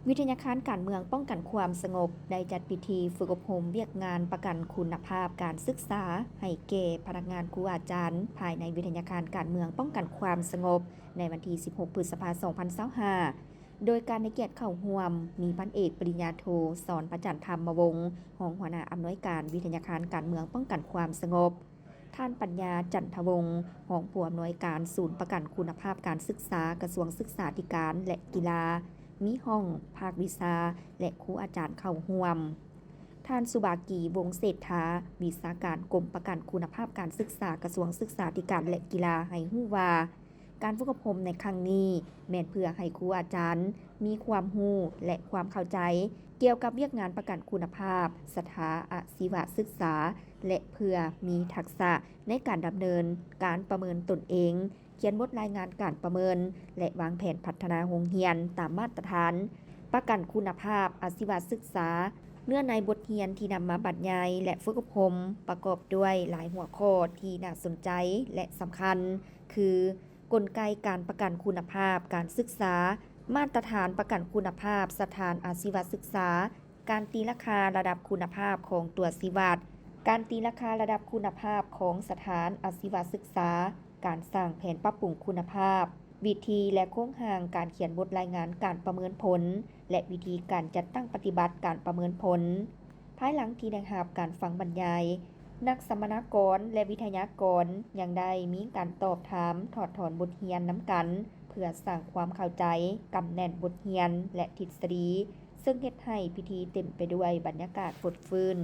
ວິທະຍາຄານການເມືອງປ້ອງກັນຄວາມສະຫງົບ ໄດ້ຈັດພິທີຝຶກອົບຮົມວຽກງານປະກັນຄຸນນະພາບການສຶກສາ ໃຫ້ແກ່ພະນັກງານຄູອາຈານ ພາຍໃນວິທະຍາຄານການເມືອງປ້ອງກັນຄວາມສະຫງົບ ໃນວັນທີສິບຫົກ ພຶດສະພາ ສອງພັນຊາວຫ້າ ໂດຍການໃຫ້ກຽດເຂົ້າຮ່ວມ ມີພັນເອກ ປະລິນຍາໂທ ສອນພະຈັນ ທຳມະວົງ ຮອງຫົວໜ້າອຳນວຍການວິທະຍາຄານການເມືອງປ້ອງກັນຄວາມສະຫງົບ, ທ່ານ ປັນຍາ ຈັນທະວົງ ຮອງຜູ້ອຳນວຍການສູນປະກັນຄຸນນະພາບການສຶກສາ ກະຊວງສຶກສາທິການ ແລະ ກິລາ, ມີຫ້ອງ, ພາກວິຊາ ແລະ ຄູອາຈານເຂົ້າຮ່ວມ. ທ່ານ ສຸບາກີ ວົງເສດຖາ ວິຊາການກົມປະກັນຄຸນນະພາບການສຶກສາ ກະຊວງສຶກສາທິການ ແລະ ກິລາ ໃຫ້ຮູ້ວ່າ ການຝຶກອົບຮົມໃນຄັ້ງນີ້ ແມ່ນເພື່ອໃຫ້ຄູອາຈານມີຄວາມຮູ້ ແລະ ຄວາມເຂົ້າໃຈ ກ່ຽວກັບວຽກງານປະກັນຄຸນນະພາບສະຖາອາຊີວະສຶກສາ ແລະ ເພື່ອມີທັກສະໃນການດຳເນີນການປະເມີນຕົນເອງ, ຂຽນບົດລາຍງານການປະເມີນ ແລະ ວາງແຜນພັດທະນາໂຮງຮຽນຕາມມາດຕະຖານປະກັນຄຸນນະພາບອາຊີວະສຶກສາ. ເນື້ອໃນບົດຮຽນທີ່ນຳມາບັນຍາຍ ແລະ ຝຶກອົບຮົມ ປະກອບດ້ວຍຫຼາຍຫົວຂໍ້ທີ່ໜ້າສົນໃຈ ແລະ ສຳຄັນ ຄື ກົນໄກການປະກັນຄຸນນະພາບການສຶກສາ, ມາດຕະຖານປະກັນຄຸນນະພາບສະຖານອາຊີວະສຶກສາ, ການຕີລາຄາລະດັບຄຸນນະພາບຂອງຕົວຊີ້ວັດ, ການຕີລາຄາລະດັບຄຸນນະພາບຂອງສະຖານອາຊີວະສຶກສາ, ການສ້າງແຜນປັບປຸງຄຸນນະພາບ, ວິທີ ແລະ ໂຄງຮ່າງການຂຽນບົດລາຍງານການປະເມີນຜົນ ແລະ ວິທີການຈັດຕັ້ງປະຕິບັດການປະເມີນຜົນ. ພາຍຫຼັງທີ່ໄດ້ຮັບການຟັງບັນຍາຍ, ນັກສຳມະນາກອນ ແລະ ວິທະຍາກອນຍັງໄດ້ມີການຕອບຖາມຖອດຖອນບົດຮຽນນຳກັນ ເພື່ອສ້າງຄວາມເຂົ້າໃຈ, ກຳແໜ້ນບົດຮຽນ ແລະ ທິດສະດີ, ເຊິ່ງເຮັດໃຫ້ພິທີເຕັມໄປດ້ວຍບັນຍາກາດຟົດຟື້ນ.